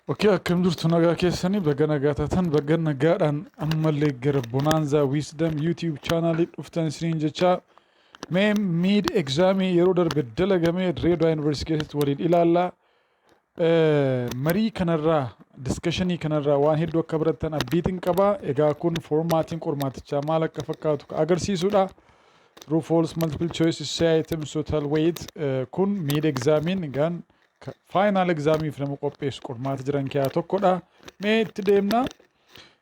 Okay, akkam jirtu? Nagaa keessanii? Baga nagaa taatan. Baga nagaadhaan ammallee gara Bonanza Wisdom YouTube channelii dhuftan isiniin jechaa, mee mid examii yeroo darbe dalagamee Dirree Dawaa Yuunivarsiitii keessatti waliin ilaallaa. Marii kanarraa, discussionii kanarraa waan hedduu akka barattan abdiitiin qaba. Egaa kun formatiin qormaatichaa maal akka fakkaatu ka agarsiisudha. True, false, multiple choice, essay items, total weight. Kun mid examiin egaan final examiif nama qopheessu qormaata jiran keessaa tokkodha. Mee itti deemna.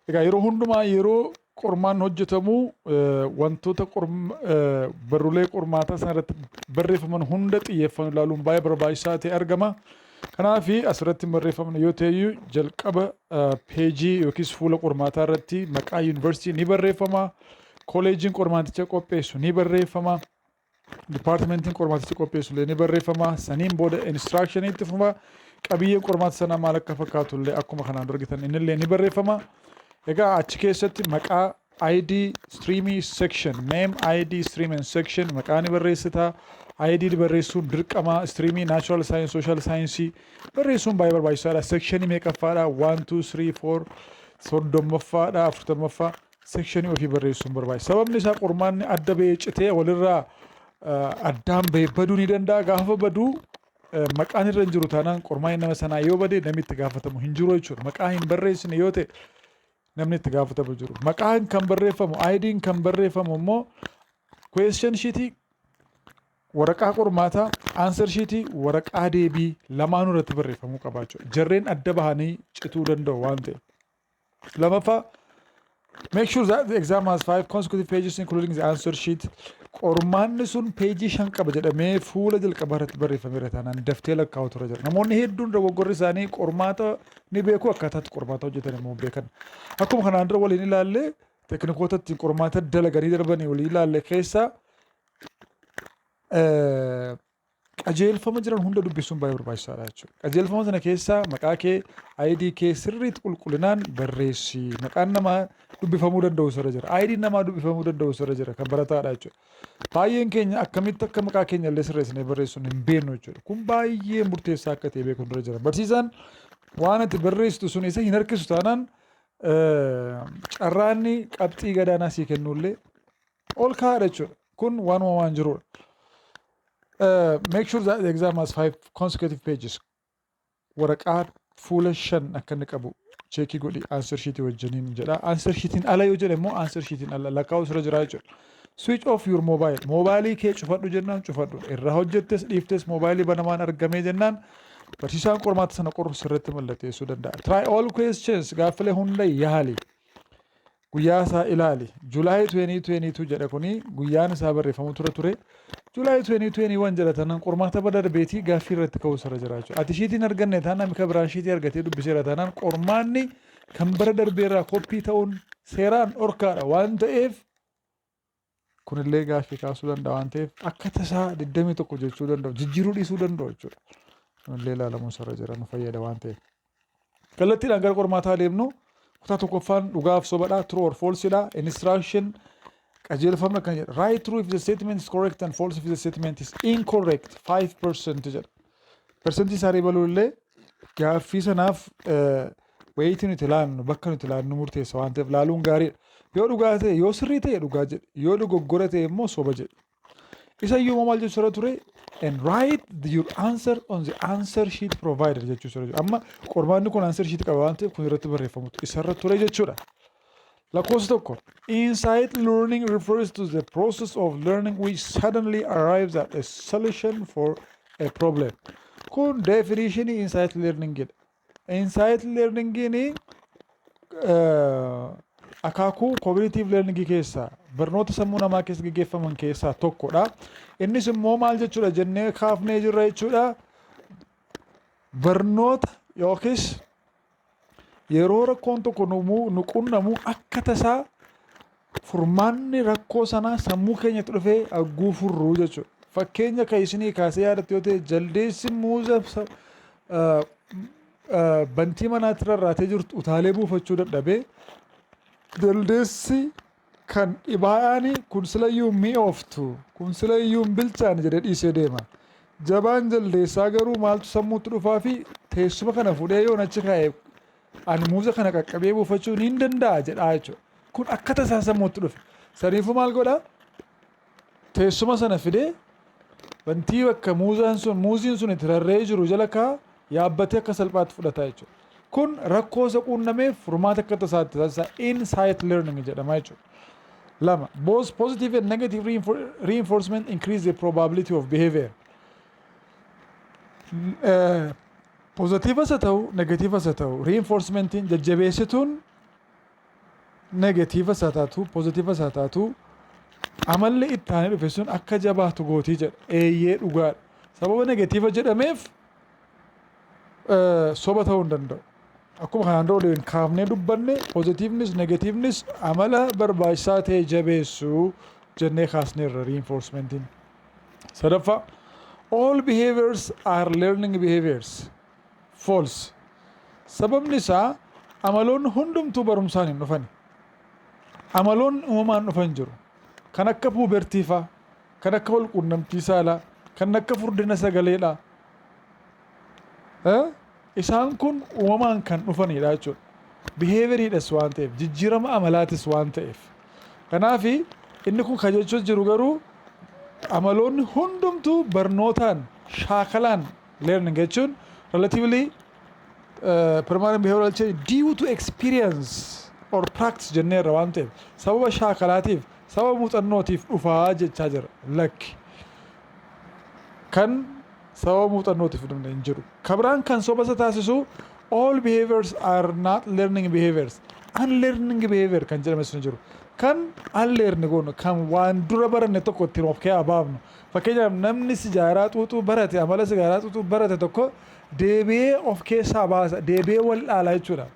Egaa yeroo hundumaa yeroo qormaan hojjetamu wantoota barruulee qormaataa sana irratti barreeffaman hunda xiyyeeffannoo ilaaluun baay'ee barbaachisaa ta'e argama. Kanaaf asirratti barreeffamne yoo ta'eyyuu, jalqaba peejii yookiis fuula qormaataa irratti maqaa yuunivarsiitii ni barreeffama. Kooleejiin qormaaticha qopheessu ni barreeffama. Departmentiin qormaaticha qopheessu illee ni barreeffama. Saniin booda instructionii itti fufa. Qabiyyeen qormaata sanaa maal akka fakkaatu illee akkuma kanaan dura argitan innillee ni barreeffama. Egaa achi keessatti maqaa, ID, streamii, section, name, ID, stream and section, maqaa ni barreessita. ID barreessuun dirqama. Streamii natural science, social science barreessuun baay'ee barbaachisaadha. Sectionii meeqaffaadha? 1, 2, 3, 4, 30ffaadha, 40ffaa, sectionii ofii barreessuun barbaachisa. Sababni isaa qormaanni adda bahee citee walirraa addaan bahee baduu ni danda'a. Gaafa baduu maqaan irra hin jiru taanaan, qormaanni nama sanaa yoo bade namni itti gaafatamu hin jiru jechuudha. Maqaa hin barreessine yoo ta'e namni itti gaafatamu jiru. Maqaan kan barreeffamu, ID'n kan barreeffamu immoo question sheetii, waraqaa qormaataa, answer sheetii, waraqaa deebii lamaanuu irratti barreeffamuu qaba jechuudha. Jarreen adda bahanii cituu danda'u waan ta'eef. Lamaffaa, make sure that the exam has five consecutive pages, including the answer sheet. Qormaanni sun peejii 5 qaba jedhamee fuula jalqabaa irratti barreeffameera taanaan daftee lakkaa'u tura jira. Namoonni hedduun dogoggorri isaanii qormaata ni beeku, akkaataatti qormaata hojjetan immoo beekan. Akkuma kanaan dura waliin ilaalle, teknikoota ittiin qormaata dalaganii darbanii waliin ilaalle keessaa qajeelfama jiran hunda dubbisuun baay'ee barbaachisaadha jechuudha. Qajeelfama sana keessaa maqaa kee, ID kee sirriitti qulqullinaan barreessi. Maqaan namaa dubbifamuu danda'u sirra jira. ID'n namaa dubbifamuu danda'u sirra jira, kan barataadha jechuudha. Baay'een keenya akkamitti akka maqaa keenya illee sirreessinee barreessuun hin beeknu jechuudha. Kun baay'ee murteessaa akka ta'e beekuun dura jira. Barsiisaan waan ati barreessitu sun isa hin harkisu taanaan, carraanni qabxii gadaanaa sii kennullee ol kaa'adha jechuudha. Kun waanuma waan jirudha. Make sure that the exam has five consecutive pages. Waraqaa fuula 5 akka inni qabu checkii godhi answer sheetii wajjiniin jedha. Answer sheetiin ala yoo jedhe immoo answer sheetiin ala lakkaa'u sirra jira jechuudha. Switch off your mobile. Moobaayilii kee cufadhu jennaan cufadhu. Irraa hojjettes dhiiftes moobaayilii banamaan argamee jennaan barsiisaan qormaata sana qoru sirratti mallatteessuu danda'a. Try all questions. Gaaffilee hunda yaali. Guyyaa isaa ilaali. July 2022 jedha, kuni guyyaan isaa barreeffamu ture ture. July 2021 jedha taanaan qormaata bara darbeetii gaaffii irratti ka'uu sirra jira jechuudha. Ati sheetiin arganne taanaan, namni biraan sheetii argatee dubbiseera taanaan, qormaanni kan bara darbeerraa koppii ta'uun seeraan dhorkaadha waan ta'eef, kunillee gaaffii kaasuu danda'a waan ta'eef, akka tasaa 21 jechuu danda'u, jijjiiruu dhiisuu danda'u jechuudha. Kunillee ilaalamuu sirra jira, nu fayyada waan ta'eef. Kallattiidhaan gara qormaataa deemnu. Kutaa tokkoffaan dhugaaf sobadha, true or false dha. Instruction, qajeelfamni kan jedha: "Write true if the statement is correct and false if the statement is incorrect." 5% jedha. Persentii isaa dabaluu illee gaaffii sanaaf wayitii nuti ilaannu, bakka nuti ilaannu murteessa waan ta'eef, laaluun gaariidha. Yoo dhugaa ta'e, yoo sirrii ta'e dhugaa jedhe, yoo dogoggora ta'e immoo soba jedhe. Isa iyyuu maal jechuu irra ture? "And write your answer on the answer sheet provided" jechuu irra ture. Amma qormaanni kun answer sheet qaba waan ta'eef, kun irratti barreeffamutu isarra ture jechuudha. Lakkoofsa 1. Insight learning refers to the process of learning which suddenly arrives at a solution for a problem. Kun definition insight learning jedha. Insight learning akaakuu cognitive learning keessaa, barnoota sammuu namaa keessa gaggeeffaman keessaa tokkodha. Innis immoo maal jechuudha jennee kaafnee jirra jechuudha. Barnoota yookiis yeroo rakkoon tokko nu qunnamu akka tasaa furmaanni rakkoo sanaa sammuu keenyatti dhufee hagguu furruu jechuudha. Fakkeenya kan isinii kaasee yaadattu yoo ta'e, jaldeessi muuza bantii manaatti rarraatee jirtu utaalee buufachuu dadhabee, jaldeessi kan dhibaa'aan kun silayyuu mi'ooftu, kun silayyuu hin bilchaane jedhee dhiisee deema. Jabaan jaldeessaa garuu maaltu sammuutti dhufaa fi Teessuma kana fuudhee yoon achi kaa'e ani muuza kana qaqqabee buufachuu niin danda'a jedhaa jechuudha. Kun akka tasaa sammuutti dhufe. Saniifuu maal godhaa? Teessuma sana fidee bantii bakka muuzaan sun muuziin sun itti rarra'ee jiru jala kaa yaabbatee akka salphaatti fudhata jechuudha. Kun rakkoo isa quunnameef furmaata akka tasaatti taasisa, insight learning jedhama jechuudha. Lama, both positive and negative reinforcement increase the probability of behavior. Positive haa ta'u, negative haa ta'u, reinforcementiin, jajjabeessituun, negative haa taatu, positive haa taatu, amalli itti aanee dhufe sun akka jabaatu gootii jedha. Eeyyee, dhugaadha. Sababa negative jedhameef soba ta'uu hin danda'u. Akkuma kanaan dura waliin kaafnee dubbanne, positivenis negativenis amala barbaachisaa ta'e jabeessuu jennee kaasneerra reinforcementiin. Sadaffaa, all behaviors are learning behaviors. False. Sababni isaa amaloonni hundumtuu barumsaan hin dhufani. Amaloonni uumamaan dhufan jiru. Kan akka puberty faa, kan akka walquunnamtii saalaa, kan akka furdina sagaleedha. Isaan kun uumamaan kan dhufanidha jechuudha. Behavioriidhas waan ta'eef, jijjiirama amalaatis waan ta'eef. Kanaafi inni kun kan jechuu jiru garuu amaloonni hundumtuu barnootaan, shaakalaan, learning jechuun relatively permanent behavioral change due to experience or practice jenneerra waan ta'eef, sababa shaakalaatiif, sababa muuxannootiif dhufaa jechaa jira. Lakki, kan sababa muuxannootiif dhufne hin jiru. Kabiraan kan soba isa taasisu, all behaviors are not learning behaviors. Unlearning behavior kan jedhames ni jiru. Kan unlearn goonu, kan waan dura baranne tokko ittiin of keessaa baafnu. Fakkeenyaaf, namni sijaaraa xuuxuu barate, amala sigaaraa xuuxuu barate tokko deebi'ee of keessaa baasa, deebi'ee wal dhaala jechuudha.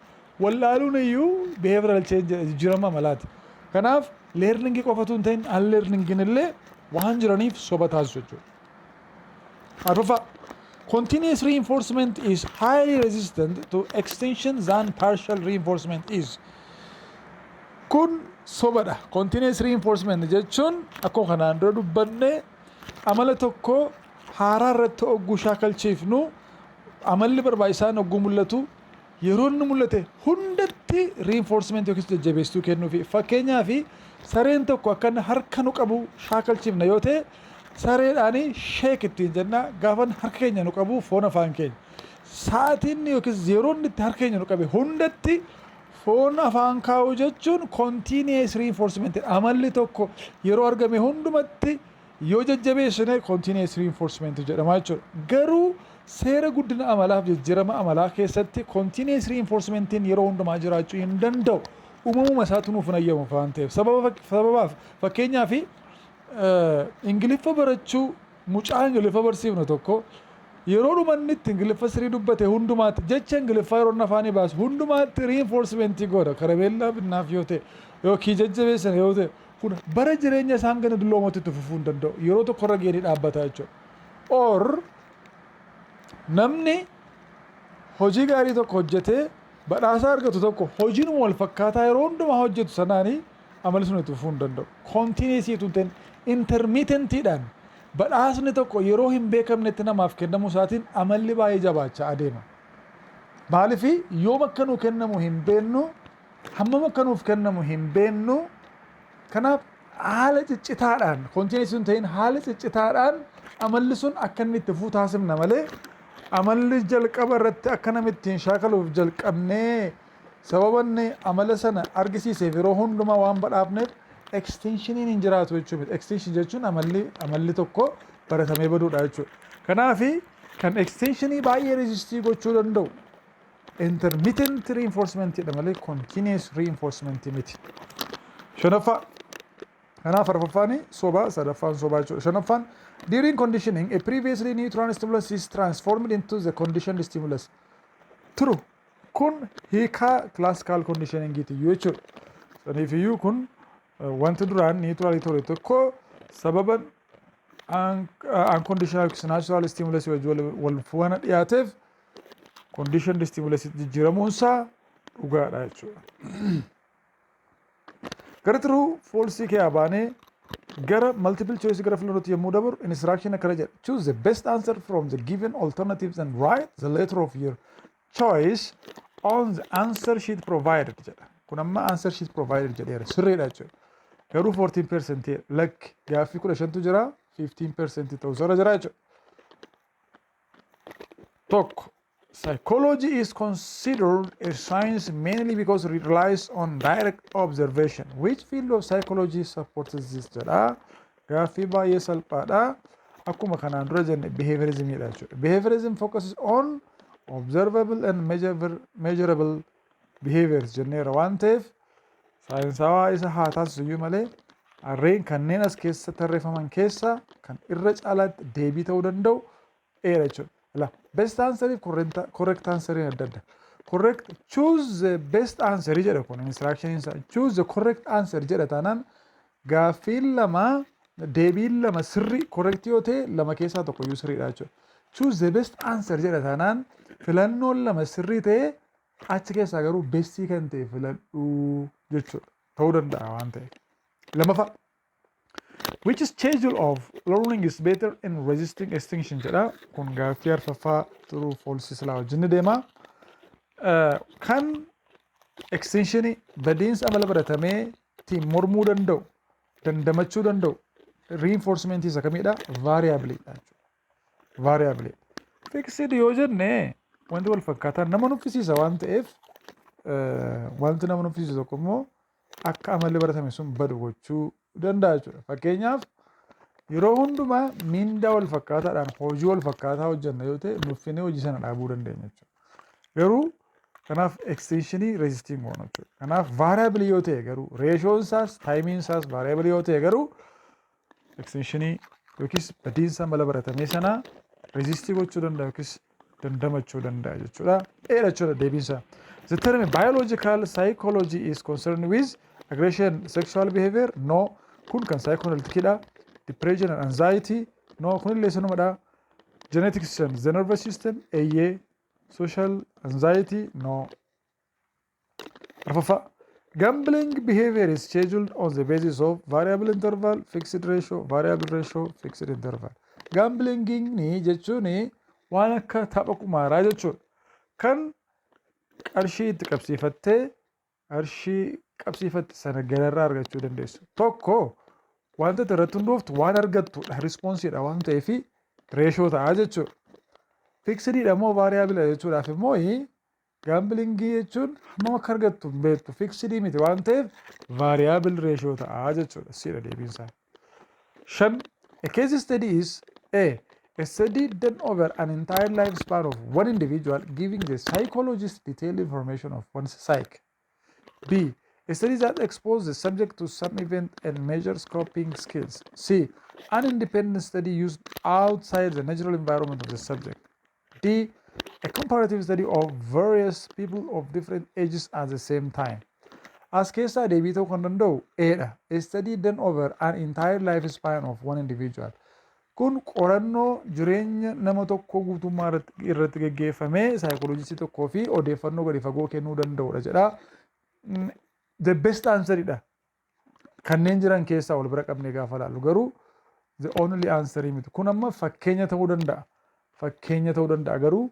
Wal dhaaluun iyyuu behavioral change, jijjiirama amalaati. Kanaaf learningii qofatu hin ta'in, unlearningiin illee waan jiraniif soba taasisu jechuudha. Arfaffaa, continuous reinforcement is highly resistant to extinction than partial reinforcement is. Kun sobadha. Continuous reinforcement jechuun akkuma kanaan dura dubbanne, amala tokko haaraa irratti ogguu shaakalchiifnu, amalli barbaachisaan ogguu mul'atu, yeroo inni mul'ate hundatti reinforcement yookiis jajjabeessituu kennuufi. Fakkeenyaaf, sareen tokko akka inni harka nu qabu shaakalchiifna yoo ta'e, sareedhaan "shake" ittiin jenna. Gaafa harka keenya nu qabu foon afaan keenya. Sa'aatiin yookiis yeroo inni itti harka keenya nu qabe hundatti foon afaan kaa'u jechuun continuous reinforcement. Amalli tokko yeroo argame hundumatti yoo jajjabeessine continuous reinforcement jedhama jechuudha. Garuu seera guddina amalaaf jijjiirama amalaa keessatti continuous reinforcementiin yeroo hundumaa jiraachuu hin danda'u. Uumamuma isaatu nuuf hin ayyamu waan ta'eef. Sababaaf, fakkeenyaaf, Ingiliffa barachuu, mucaa Ingiliffa barsiifnu tokko yeroo dhumanni itti Ingiliffa sirrii dubbate hundumaatti, jecha Ingiliffaa yeroo inni afaanii baasu hundumaatti reinforcementii godha. Karameellaa binnaaf yoo ta'e yookiin jajjabeessan yoo ta'e, kun bara jireenya isaan gana dulloomatti itti fufuu hin danda'u. Yeroo tokko irra geenii dhaabbata jechuudha. Or namni hojii gaarii tokko hojjetee badhaasa argatu tokko hojiin wal fakkaataa yeroo hundumaa hojjetu sanaanii amalli sun itti fufuu hin danda'u. Continuous utuu hin ta'in intermittentiidhaan badhaasni tokko yeroo hin beekamnetti namaaf kennamuu isaatiin amalli baay'ee jabaachaa adeema. Maaliif? Yoom akka nuu kennamu hin beennu, hammam akka nuuf kennamu hin beennu. Kanaaf haala ciccitaadhaan, continuous hin ta'in, haala ciccitaadhaan amalli sun akka inni itti fufuu taasifna malee, amalli jalqaba irratti akka namni ittiin shaakaluuf jalqabnee sababa inni amala sana argisiiseef yeroo hundumaa waan badhaafneef extinctioniin hin jiraatu jechuudha. Extinction jechuun amalli tokko baratamee baduudha jechuudha. Kanaafi kan extinctionii baay'ee resistii gochuu danda'u intermittent reinforcement jedha malee continuous reinforcement miti. Shanaffaa, kanaaf arfaffaan soba, sadaffaan sobaa jechuudha. Shanaffaan, during conditioning, a previously neutral stimulus is transformed into the conditioned stimulus. True. Kun hiikaa classical conditioningiiti jechuudha. Saniifiyyuu kun wanti duraan neutralii ture tokko sababa unconditional yookiis natural stimulus wajjin wal faana dhiyaateef conditioned stimulus jijjiiramuunsaa dhugaadha jechuudha. Gara true false kee baanee Gara multiple choice, gara filannootti yommuu dabaru, instruction akkana jedha: "Choose the best answer from the given alternatives and write the letter of your choice on the answer sheet provided" jedha. Kun amma answer sheet provided jedheera, sirriidha jechuudha. Garuu 14% lakki, gaaffii 15tu jira, 15% ta'u irra jira jechuudha. Tokko, psychology is considered a science mainly because it relies on direct observation. Which field of psychology supports this jedha. Gaaffii baay'ee salphaadha. Akkuma kanaan dura jenne, behaviorismidha jechuudha. Behaviorism focuses on observable and measurable behaviors jenneera waan ta'eef, saayinsawaa isa haa taasisu iyyuu malee, harreen kanneen as keessa tarreeffaman keessa kan irra caalaatti deebii ta'uu danda'u dheera jechuudha. La best answer fi correct answer adda adda. Correct, "Choose the best answer" jedha kun instruction isaa. "Choose the correct answer" jedha taanaan, gaaffiin lama, deebiin lama sirrii, correct yoo ta'e, lama keessaa tokko iyyuu sirriidha jechuudha. "Choose the best answer" jedha taanaan, filannoon lama sirrii ta'e, achi keessaa garuu bestii kan ta'e filadhuu jechuudha. Ta'uu danda'a waan ta'eef. Lammaffaa. "Which schedule of learning is better in resisting extinction?" jedha. Kun gaaffii arfaffaa true false silaa wajjin ni deema. Kan extinctionii, badiinsa amala baratamee ittiin mormuu danda'u, dandamachuu danda'u, reinforcement isa kamidha? Variable dha jechuudha. Variable. Fixed yoo jenne, wanti wal fakkaataan nama nuffisiisa waan ta'eef, wanti nama nuffisiisu tokko immoo akka amalli baratame sun badu gochuu danda'a jechuudha. Fakkeenyaaf, yeroo hundumaa miindaa wal fakkaataadhaan hojii wal fakkaataa hojjenna yoo ta'e, nuffinee hojii sana dhaabuu dandeenya jechuudha. Garuu kanaaf extinctionii resisting goona jechuudha. Kanaaf variable yoo ta'e garuu, ratioon isaas timeiin isaas variable yoo ta'e garuu, extinctionii yookiis badiinsa amala baratamee sanaa resistii gochuu danda'a yookiis dandamachuu danda'a jechuudha. Dheera jechuudha deebiinsaa. "The term biological psychology is concerned with aggression, sexual behavior?" No. Kun kan psychoanalyticidha. "Depression and anxiety?" No. Kunillee sanumadha. "Genetics and the nervous system?" Eeyyee. "Social anxiety?" No. Arfaffaa. "Gambling behavior is scheduled on the basis of variable interval, fixed ratio, variable ratio, fixed interval." Gambling jechuun waan akka tapha qumaaraa jechuudha. Kan qarshii itti qabsiifattee, qarshii qabsiifatte sana galarraa argachuu dandeessu. Tokko, wanta irratti hundooftu waan argattudha, responseiidha waan ta'eef, ratio ta'a jechuudha. Fixediidha moo variableidha jechuudhaaf immoo, gamblingii jechuun hammam akka argattu hin beektu, fixedii miti waan ta'eef, variable ratio ta'a jechuudha. Siidha deebiinsaa. Shan, "A case study is A study done over an entire lifespan of one individual, giving the psychologist detailed information of one's psyche. B. A study that exposes the subject to some event and measures coping skills. C. An independent study used outside the natural environment of the subject. D. A comparative study of various people of different ages at the same time." As keessaa deebii ta'uu kan danda'u A dha. A study done over an entire lifespan of one individual. Kun qorannoo jireenya nama tokkoo guutummaa irratti geggeeffamee psychologistii tokkoo fi odeeffannoo gadi fagoo kennuu danda'udha jedha. The best answer dha. Kanneen jiran keessaa wal bira qabnee gaafa ilaallu garuu the only answer miti. Kun amma fakkeenya ta'uu danda'a. Fakkeenya ta'uu danda'a garuu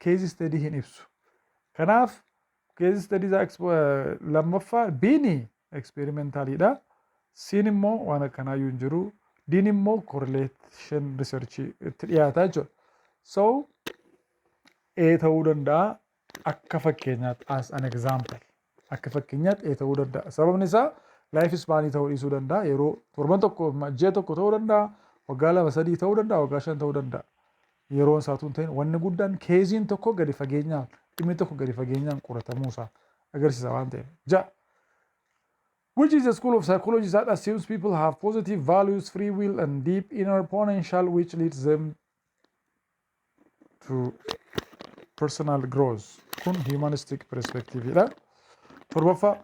case study hin ibsu. Kanaaf case study lammaffaa B'n experimentaliidha. C'n immoo waan akkanaayyuu hin jiru. D'n immoo correlation research itti dhiyaata jechuudha. So A ta'uu danda'a akka fakkeenyaatti, as an example. Akka fakkeenyaatti A ta'uu danda'a. Sababni isaa life spanii ta'uu dhiisuu danda'a. Yeroo torban tokko, ji'a tokko ta'uu danda'a. Waggaa 2, 3 ta'uu danda'a. Waggaa 5 ta'uu danda'a. Yeroon isaatu hin ta'in, wanni guddaan caseiin tokko gadi fageenyaan, dhimmi tokko gadi fageenyaan qoratamuu isaa agarsiisa waan ta'eef. Ja'a. "Which is a school of psychology that assumes people have positive values, free will, and deep inner potential which leads them to personal growth?" Kun humanistic perspective dha. Torbaffaa.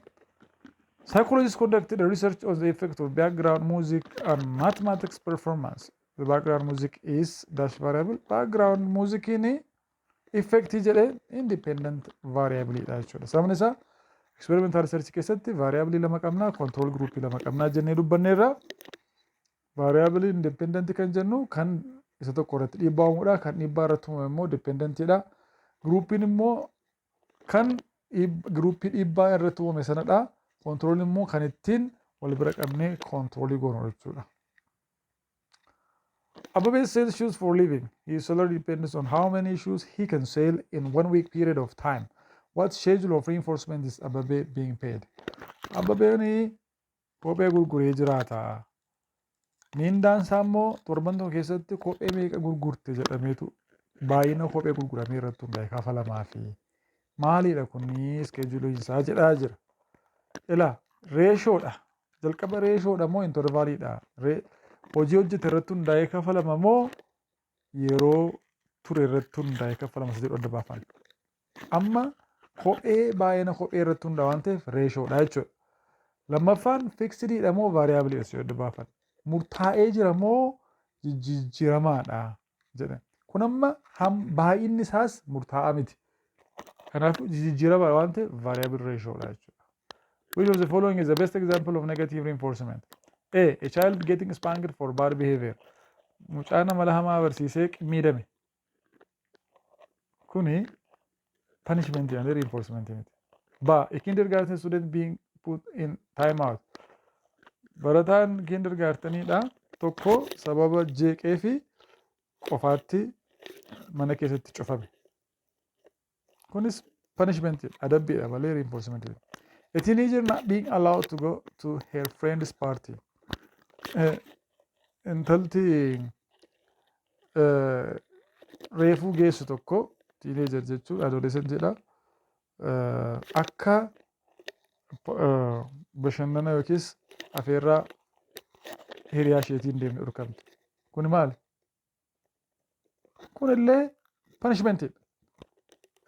"Psychologists conducted a research on the effect of background music on mathematics performance. The background music is dash variable." Background music inni effect jedhee independent variable dha jechuudha. Sababni isaa experimental research keessatti variable lama qabnaa, control group lama qabnaa jennee dubbanneerra. Variable independent kan jennu kan isa tokko irratti dhiibbaa uumuudha. Kan dhiibbaa irratti uumame immoo dependentiidha. Groupiin immoo kan groupii dhiibbaa irratti uumame sanadha. Control immoo kan ittiin wal bira qabnee controlii goonu jechuudha. Ababe sells shoes for living. His salary depends on how many shoes he can sell in one week period of time. What schedule of reinforcement is Ababe being paid? Ababeen kophee gurguree jiraata. Miindaan isaa immoo torban tokko keessatti kophee meeqa gurgurte jedhameetu baay'ina kophee gurguramee irratti hundaa'e kafalamaa fi maalidha kunni scheduleiin isaa jedhaa jira. Ilaa, ratiodha. Jalqaba ratiodha moo intervaliidha? Hojii hojjete irratti hundaa'ee kafalama moo yeroo ture irratti hundaa'ee kafalama isa jedhu adda baafanna. Amma kophee baay'ina kophee irratti hundaa'a waan ta'eef ratiodha jechuudha. Lammaffaan fixediidha moo variableiidha isa jedhu adda baafanna. Murtaa'ee jira moo jijjiiramaadha jedhan. Kun amma baay'inni isaas murtaa'aa miti. Kanaafuu jijjiiramaadha waan ta'eef variable ratiodha jechuudha. Which of the following is the best example of negative reinforcement? A. A child getting spanked for bad behavior. Mucaan amala hamaa barsiisee miidhame. Kuni punishment malee reinforcement miti. B. A kindergarten student being put in time out. Barataan kindergarteniidha tokko sababa jeeqee fi qofaatti mana keessatti cufame. Kunis punishment, adabbiidha malee reinforcement miti. A teenager not being allowed to go to her friend's party. Intalti reefuu geessu tokko, teenager jechuun adolescentidha. Akka bashannana yookiis afeerraa hiriyaa isheetiin deemne dhorkamte. Kuni maali? Kunillee punishmentidha.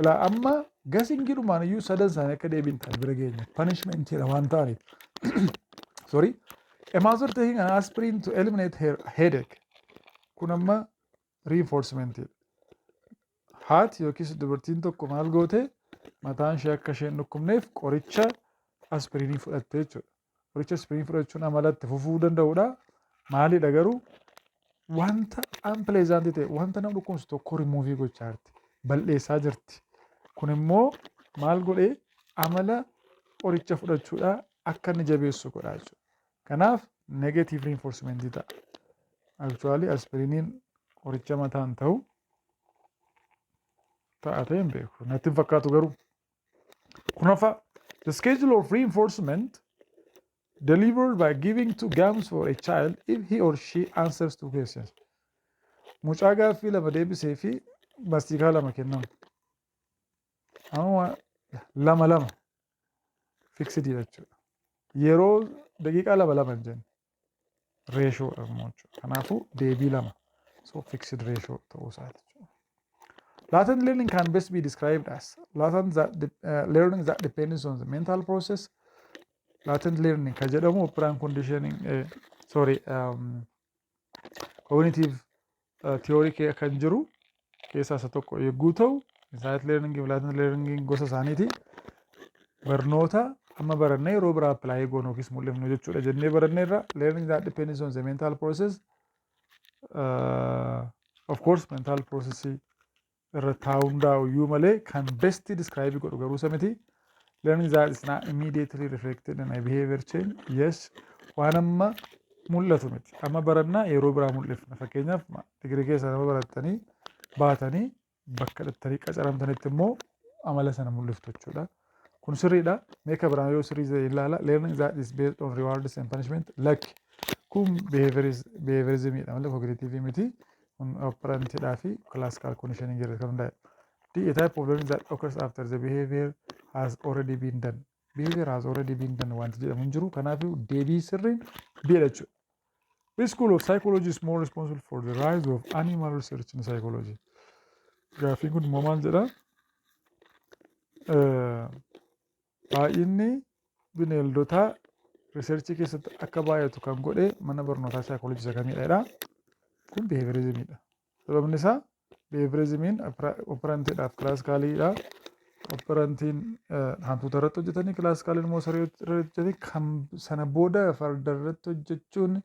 Ilaa, amma guessingiidhumaan iyyuu sadan isaanii akka deebiin ta'an bira geenya. Punishmentidha waan ta'aniif. Sorry. A mother taking an aspirin to eliminate her headache. Kun amma reinforcementidha. Haati yookiis dubartiin tokko maal goote? Mataan ishee akka isheen dhukkubneef qoricha aspirinii fudhatte jechuudha. Qoricha aspirinii fudhachuun amalatti fufuu danda'udha. Maalidha garuu? Wanta unpleasant ta'e, wanta nama dhukkubsu tokko rimuuvii gochaa jirti. Bal'eessaa jirti. Kun immoo maal godhee? Amala qoricha fudhachuudhaa akka inni jabeessu godha jechuudha. Kanaaf negative reinforcement ta'a. Actually, aspiriniin qoricha mataan ta'u ta'a ta'e hin beeku. Natti hin fakkaatu garuu. Kurnaffaa, the schedule of reinforcement delivered by giving two gums for a child if he or she answers two questions. Mucaa gaaffii lama deebisee fi mastiikaa lama kennamu. Amma lama lama fixediidha jechuudha. Yeroo daqiiqaa lama lama hin jenne, ratiodha immoo jechuudha. Kanaafuu deebii lama. So fixed ratio ta'uu isaati jechuudha. Latent learning can best be described as latent that learning that depends on the mental process. Latent learning kan jedhamu operant conditioning, sorry, cognitive theory kan jiru keessaa isa tokko yogguu ta'u, insight learning fi latent learning gosa isaaniiti. Barnoota amma barannee yeroo biraa apply goonu yookiis mul'ifnu jechuudha jennee baranneerra. Learning that depends on the mental process, of course mental process irra taa'uu hundaa'u iyyuu malee kan best describe godhu garuu isa miti. Learning that is not immediately reflected in a behavior change. Yes, waan amma mul'atu miti. Amma barannaa yeroo biraa mul'ifna. Fakkeenyaaf, digirii keessa nama barattanii baatanii bakka dhattanii qacaramtanitti immoo amala sana mul'iftu jechuudha. Kun sirriidha. Meeqa biraan yoo sirrii ta'e ilaala. Learning that is based on rewards and punishment. Lakki. Kun behaviorismiidha malee cognitive miti. Kun operantidhaa fi classical conditioning irratti kan hundaa'e. D. A type of learning that occurs after the behavior has already been done. Behavior has already been done wanti jedhamu hin jiru. Kanaafuu deebii sirriin B dha jechuudha. Which school of psychology is more responsible for the rise of animal research in psychology? Gaaffiin kun immoo maal jedhaa? Baay'inni bineeldotaa researchii keessatti akka baay'atu kan godhe mana barnootaa saayikooloojii isa kamiidha? Kun behaviorismiidha. Sababni isaa behaviorismiin operantiidhaaf classicaliidha. Operantiin hantuuta irratti hojjetanii, classicaliin immoo saree irratti hojjetanii, kan sana booda farda irratti hojjechuun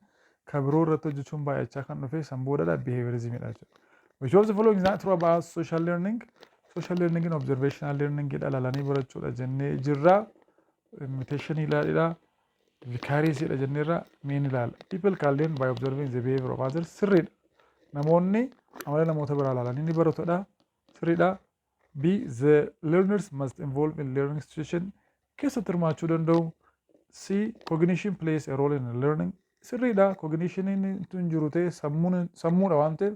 Kan biroo irratti hojjechuun baay'achaa kan dhufe san boodadha, behaviorismidha jechuudha. Which of the following is not true about social learning? Social learning observational learning dha, ilaalanii barachuudha jennee jirra. Imitation ilaalidha. Vicarious dha jenneerra, meen ilaala. People can learn by observing the behavior of others, sirriidha. Namoonni amala namoota biraa ilaalanii ni baratudha. Sirriidha. B. The learners must involve in learning situation, keessatti hirmaachuu danda'u. C. Cognition plays a role in learning. Sirriidha. Cognitioniin hin jiru ta'e, sammuudha waan ta'eef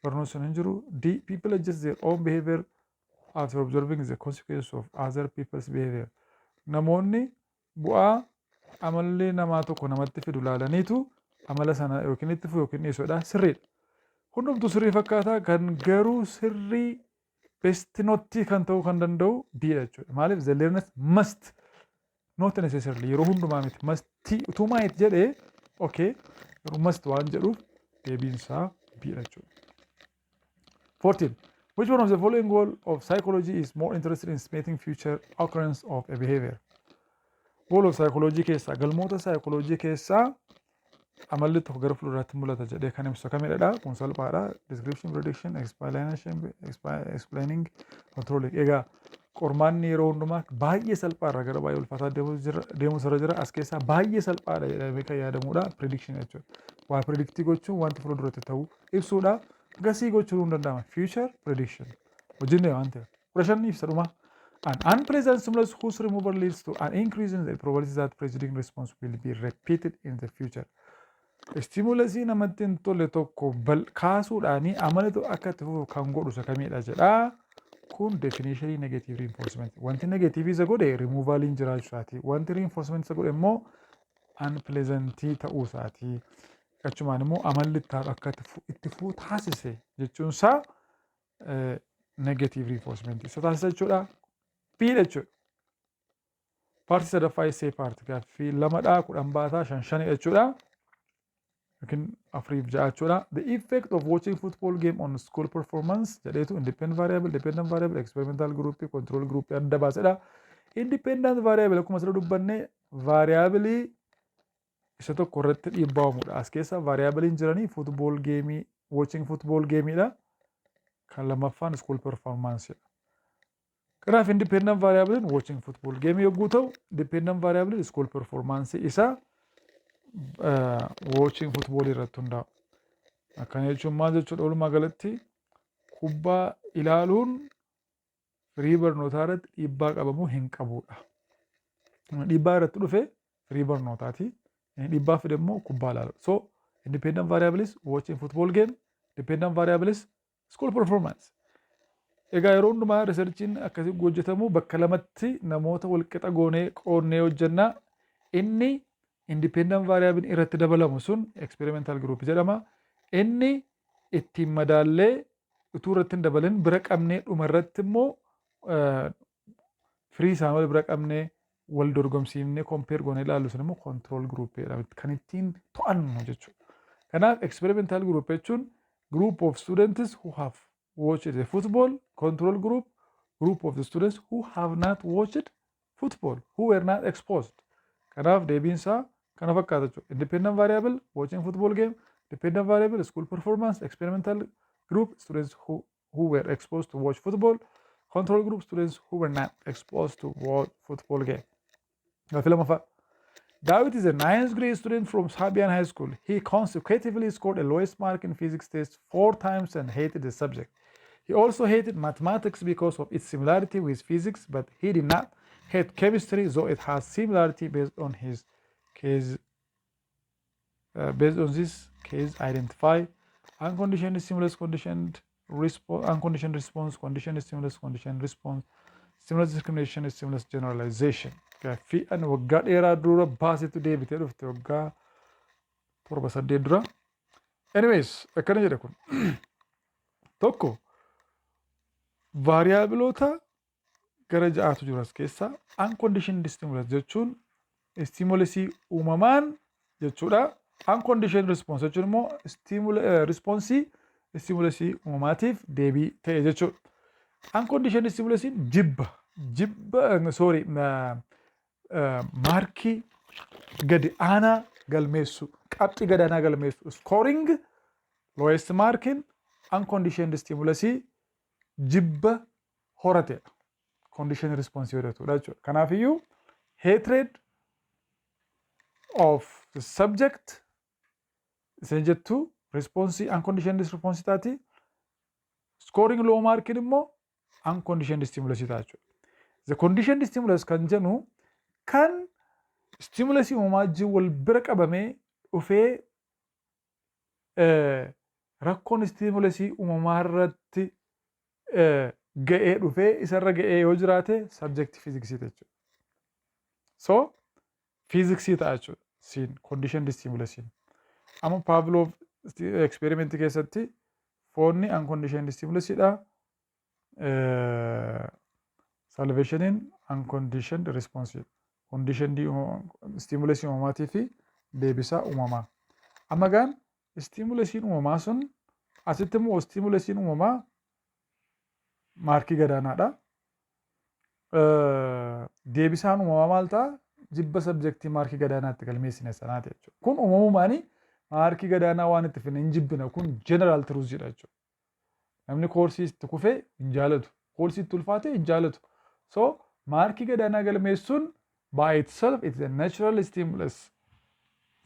barnoonni sun hin jiru. D. People adjust their own behavior after observing the consequences of other people's behavior. Namoonni bu'aa amalli namaa tokko namatti fidu ilaalaniitu amala sana yookiin itti fufu yookiin dhiisudha. Sirriidha. Hundumtuu sirrii fakkaata, kan garuu sirrii best notti kan ta'uu kan danda'u D dha jechuudha. Maaliif? The learners must, not necessarily, yeroo hundumaa miti, must utuu might jedhee okay, garuu must waan jedhuuf deebiin isaa B dha jechuudha. 14. Which one of the following goal of psychology is more interested in estimating future occurrence of a behavior? Goal of psychology keessaa, galmoota psychology keessaa amalli tokko gara fuulduraatti mul'ata jedhee kan ibsu kamidha? Kun salphaadha. Description, prediction, explanation, explaining, controlling. Egaa qormaanni yeroo hundumaa baay'ee salphaarra gara baay'ee ulfaataa deemu irra jira. As keessaa baay'ee salphaadha jedhamee kan yaadamudha. Prediction jechuudha. Waa predict gochuun wanti fuulduratti ta'u ibsuudha. Guess gochuun hin danda'ama. Future prediction. Hojiin waan ta'eef. 15 ibsa dhuma. An unpleasant stimulus whose removal leads to an increase in the probability that preceding response will be repeated in the future. Stimulusii namatti hin tolle tokko kaasuudhaanii amalatu akka itti fufu kan godhu isa kamidha jedha. Kun definitionii negative reinforcement. Wanti negative isa godhe removaliin jiraachuu isaati. Wanti reinforcement isa godhe immoo unpleasantii ta'uu isaati. Achumaan immoo amalli itti akka itti fufu taasise jechuun isaa negative reinforcement isa taasisa jechuudha. B jechuudha. Partii sadaffaa essay part gaaffii lamadhaa, 10 baataa, shan shani jechuudha. Yookiin afuriif ja'a jechuudha. The effect of watching football game on school performance jedheetu independent variable, dependent variable, experimental group, control group adda baasedha. Independent variable akkuma asirra dubbanne variable isa tokko irratti dhiibbaa uumudha. As keessa variableiin jiranii football game, watching football gameidha. Kan lammaffaan school performance dha. Kanaaf independent variable watching football game yogguu ta'u, dependent variable school performance isaa watching football irratti hundaa'a. Akkana jechuun maal jechuudha? Walumaa galatti kubbaa ilaaluun firii barnootaa irratti dhiibbaa qabamuu hin qabudha. Dhiibbaa irratti dhufe firii barnootaati. Dhiibbaa fide immoo kubbaa ilaalu. So independent variable is watching football game, dependent variable is school performance. Egaa yeroo hundumaa researchiin akkasii hojjetamu bakka lamatti namoota walqixa goonee qoonnee hojjennaa. Inni independent variable irratti dabalamu sun experimental group jedhama. Inni ittiin madaallee utuu irratti hin dabalin bira qabnee dhuma irratti immoo firii isaa wal bira qabnee wal dorgomsiifnee compare goonee ilaallu sun immoo control group jedhama. Kan ittiin to'annu jechuudha. Kanaaf experimental group jechuun group of students who have watched the football, control group, group of the students who have not watched football, who were not exposed. Kanaaf deebiin isaa kana fakkaata jechuudha. Independent variable watching football game, dependent variable school performance, experimental group students who were exposed to watch football, control group students who were not exposed to watch football game. Gaaffii lammaffaa. David is a ninth grade student from Sabian High School. He consecutively scored a lowest mark in physics test four times and hated the subject. He also hated mathematics because of its similarity with physics, but he did not hate chemistry, though it has similarity based on his case. Based on this case, identify unconditioned stimulus, conditioned response, unconditioned response, conditioned stimulus, conditioned response, stimulus discrimination, stimulus generalization. Gaaffii ani waggaa dheeraa dura baasetu deebitee dhufte, waggaa 7 8 dura. Anyways, akkana jedha kun. Tokko, variableoota gara ja'aatu jiru as keessa. Unconditioned stimulus jechuun stimulusii uumamaan jechuudha. Unconditioned response jechuun immoo responsii stimulusii uumamaatiif deebii ta'e jechuudha. Unconditioned stimulusiin jibba, sorry, markii gadi aanaa galmeessu, qabxii gadaanaa galmeessu. Scoring lowest markin unconditioned stimulusii jibba horatedha. Conditioned response godhatudha jechuudha. Kanaafiyyuu hatred of the subject isin jettu response unconditioned response taati. Scoring low markin immoo unconditioned stimulus ta'a jechuudha. The conditioned stimulus kan jennu kan stimulus uumamaa wajjin wal bira qabamee dhufee rakkoon stimulusii uumamaa irratti ga'ee dhufee isarra ga'ee yoo jiraate subject fiiziksii jechuudha. So fiiziksii ta'a jechuudha. Siin conditioned stimulusiin. Amma Pavlov experimentii keessatti foonni unconditioned stimulusiidha. Salivationiin unconditioned response. Conditioned stimulusii uumamaatii fi deebisaa uumamaa. Amma gaan stimulusiin uumamaa sun asitti immoo stimulusiin uumamaa maarkii gadaanaadha. Deebisaan uumamaa maal ta'a? Jibba subjectii maarkii gadaanaatti galmeessine sanaati jechuudha. Kun uumamumaanii maarkii gadaanaa waan itti finne hin jibbina, kun general truthiidha jechuudha. Namni koorsii itti kufee hin jaalatu. Koorsii itti ulfaate hin jaalatu. So maarkii gadaanaa galmeessuun by itself, it is a natural stimulus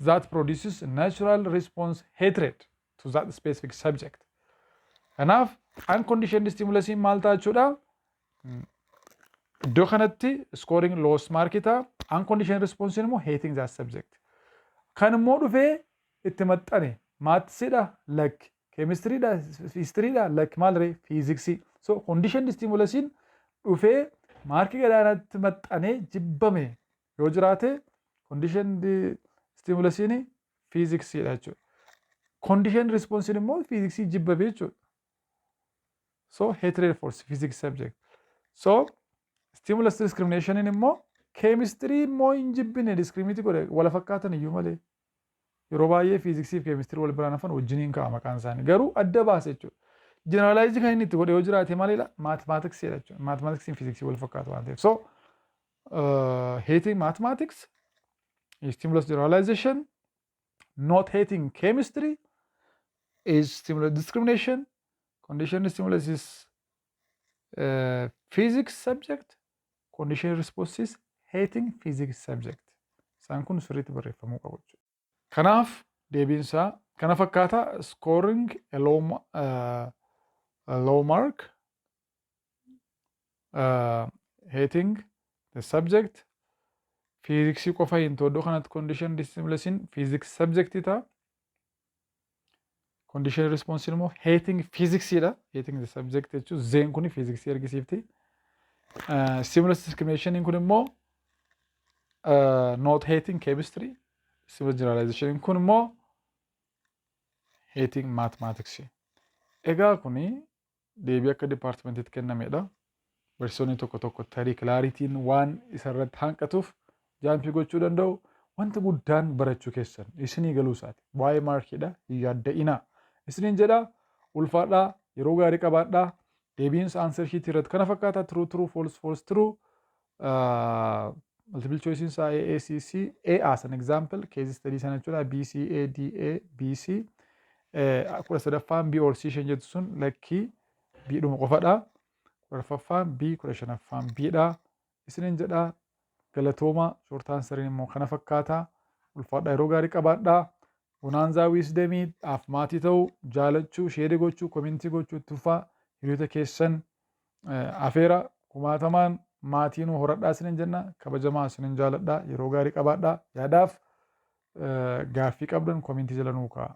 that produces natural response, hatred to that specific subject. Kanaaf unconditioned stimulusiin maal ta'a jechuudha? Iddoo kanatti scoring lowest mark ta'a. Unconditioned response immoo hating that subject. Kan immoo dhufee itti maxxane mathsiidha lakki, keemistiriidha, histiriidha lakki, maal ree? Fiiziksii. So conditioned stimulusiin dhufee maarkii gadaanaatti maxxanee jibbame yoo jiraate conditioned stimulusiin fiiziksiidha jechuudha. Conditioned responsiin immoo fiiziksii jibbame jechuudha. So hatred for physics subject. So stimulus discrimination immoo keemistirii immoo hin jibbine, discriminate godhe, wala fakkaatan iyyuu malee. Yeroo baay'ee fiiziksii fi keemistirii wal biraan hafan wajjiniin ka'a maqaan isaanii, garuu adda baase jechuudha. Generalize kan inni itti godhe yoo jiraate maalidha? Mathematicsiidha jechuudha. Mathematicsiin fiiziksii wal fakkaatu waan ta'eef. So hating mathematics, stimulus generalization, not hating chemistry is stimulus discrimination, conditioned stimulus is physics subject, conditioned response is hating physics subject. Isaan kun sirriitti barreeffamuu qabu jechuudha. Kanaaf deebiin isaa kana fakkaata: scoring a low mark, hating the subject, fiiziksii qofa hin ta'u. Iddoo kanatti conditioned stimulusiin physics subject ta'a. Condition response immoo hating physicsiidha. Hating the subject jechuun zeen kun fiiziksii argisiifti. Stimulus discrimination kun immoo not hating chemistry. Stimulus generalization kun immoo hating mathematics. Egaa kuni deebii akka departmentiitti kennamedha. Barsiisonni tokko tokko tarii clarityn waan isarratti hanqatuuf jumpii gochuu danda'u. Wanta guddaan barachuu keessan isinii galuu isaati. Waa'ee maarkiidha hin yaadda'inaa. Isiniin jedha, ulfaadhaa, yeroo gaarii qabaadhaa. Deebiinsa answer sheet irratti kana fakkaata: true, true, false, false, true. Multiple choice isaa A, A, C, C, A as an example case study sana jechuudha. B, C, A, D, A, B, C. 13ffaan B or C isheen jettu sun lakkii, B dhuma qofadha. 14ffaan B, 15ffaan B dha. Isiniin jedha, galatooma. Short answeriin immoo kana fakkaata. Ulfaadhaa, yeroo gaarii qabaadhaa. Bonaanzaa Wisdomii dhaaf maatii ta'uu jaalachuu, share gochuu, commentii gochuu itti fufaa. Hiriyoota keessan afeera, kumaatamaan maatii nu horadhaa isiniin jenna. Kabajamaa, isiniin jaaladhaa. Yeroo gaarii qabaadhaa. Yaadaaf gaaffii qabdan commentii jala nuu kaa'a.